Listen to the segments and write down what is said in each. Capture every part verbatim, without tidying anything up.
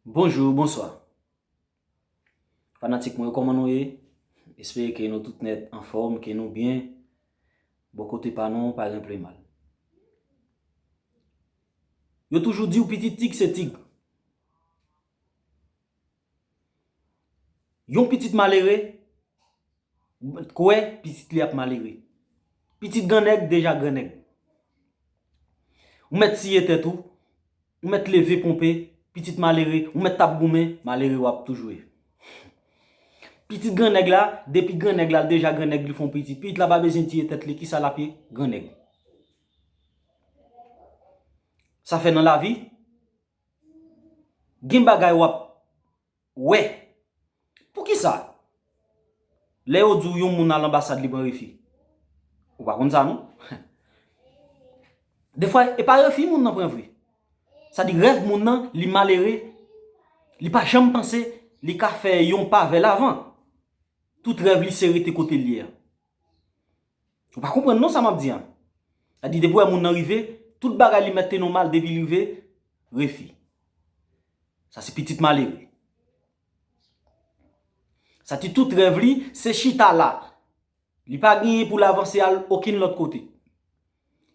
Bonjou, bonswa. Fanatik mwen, kòman nou ye? Espere ke nou tout nèt anfòm, ke nou byen. Bò kote pa nou, pa gen pli mal. Yo toujou di w pitit tig se tig. Yon pitit malere, kwè pitit li ap malere. Pitit grannèg deja grannèg. Ou mèt siye tèt ou, ou mèt leve ponpe, pitit malere, ou mèt t ap goumen, malere w ap toujou ye. Pitit grannèg la, depi grannèg la, l deja grannèg, li fè yon pitit. Pitit la pa bezwen tiye tèt li, kisa l ap ye? Grannèg. Sa fè nan lavi, gen bagay w ap wè. Poukisa? Lè yo di w yon moun al anbasad li pran refi. Ou pa konn sa non. Defwa, e pa refi moun nan pran vre. Sa di rèv moun nan, li malere, li pa janm panse li ka fè yon pa vè lavan. Tout rèv li se rete kote l ye a. Ou pa konprann non sa m ap di an. Sa di depi w wè moun nan rive, tout bagay li mèt te nòmal depi li rive, refi. Sa se pitit malere. Sa di tout rèv li, se chita la. Li pa genyen pou l avanse al okenn lòt kote.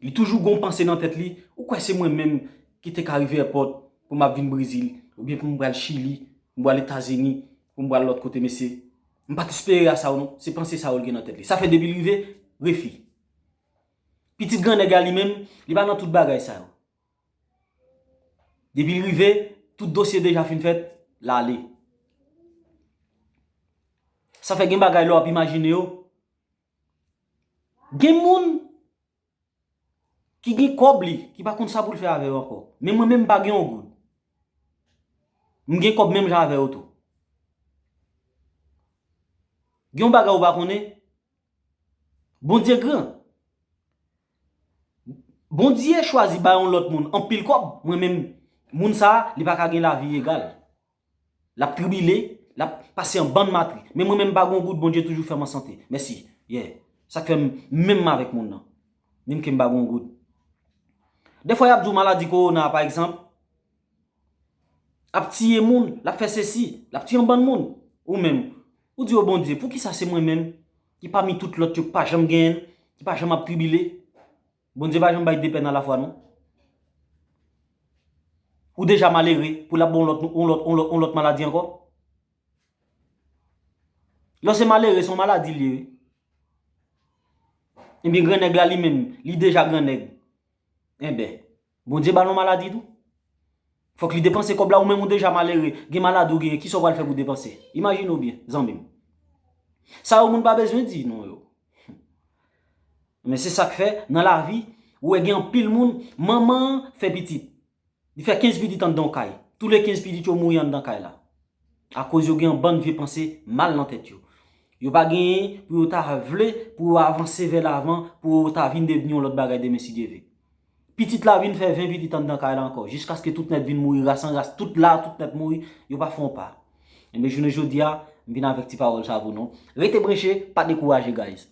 Li toujou gon panse nan tèt li, ou kwè se mwen menm ki te ka rive èpòt pou m ap vin Brezil, oubyen pou m pral Chili, pou m pral Etazini, pou m pral lòt kote, mesye. M pa t espere a sa yo non, se panse sa yo l gen nan tèt li. Sa fè depi l rive, refi. Pitit grannèg la li menm, li pa nan tout bagay sa yo. Depi l rive, tout dosye deja fin fèt, l ale. Sa fè gen bagay lè w ap imajine yo. Gen moun ki gen kòb li, ki pa konn sa pou l fè avè yo ankò. Men mwen menm m pa gen yon goud. M gen kòb menm jan avè yo tou. Gen yon bagay ou pa konnen, Bondye gran. Bondye chwazi bay yon lòt moun anpil kòb, mwen menm, moun sa a, li pa ka gen lavi egal. L ap tribile, l ap pase an bann matri. Men mwen menm m pa gen yon goud, Bondye toujou fè m an sante. Mèsi. Yeah. Sa k fè m menm avèk moun nan. Menm ke m pa gen yon goud. Defwa y ap di w maladi kowona, pa egzanp, ap tiye moun, l ap fè sesi, l ap tiye yon bann moun. Ou menm, ou di yo Bondye, poukisa se mwen menm ki pami tout lòt yo k pa janm genyen, ki pa janm ap tribile? Bondye pa janm bay de pèn alafwa non. Ou deja malere pou l ap ba w yon lòt, yon lòt, yon lòt, yon lòt maladi ankò? Lè w se malere, se yon maladi l ye wi. Ebyen grannèg la li menm, li deja grannèg. Enben, Bondye ba l yon maladi tou. Fòk li depanse kòb la, ou menm ou deja malere, gen maladi ou genyen, kisa w pral fè pou depanse? Imajine w byen, zanmi m. Sa yo moun pa bezwen di non yo. Men se sa k fè, nan lavi, ou wè gen anpil moun, manman an fè pitit. Li fè kenz pitit anndan yon kay. Tou le kenz pitit yo mouri anndan kay la. Akoz yo gen yon bann vye panse mal nan tèt yo. Yo pa genyen pou yo ta vle, pou yo avanse vè lavan, pou yo ta vin devni yon lòt bagay demen si Dye vle. Pitit la vin fè ven pitit anndan kay la ankò, jiskaske tout nèt vin mouri, ras an ras, tout la, tout nèt mouri, yo pa fè yon pa. Enben, jounen jodi a, m vin avèk ti pawòl sa pou nou. Rete branche, pa dekouraje, guys.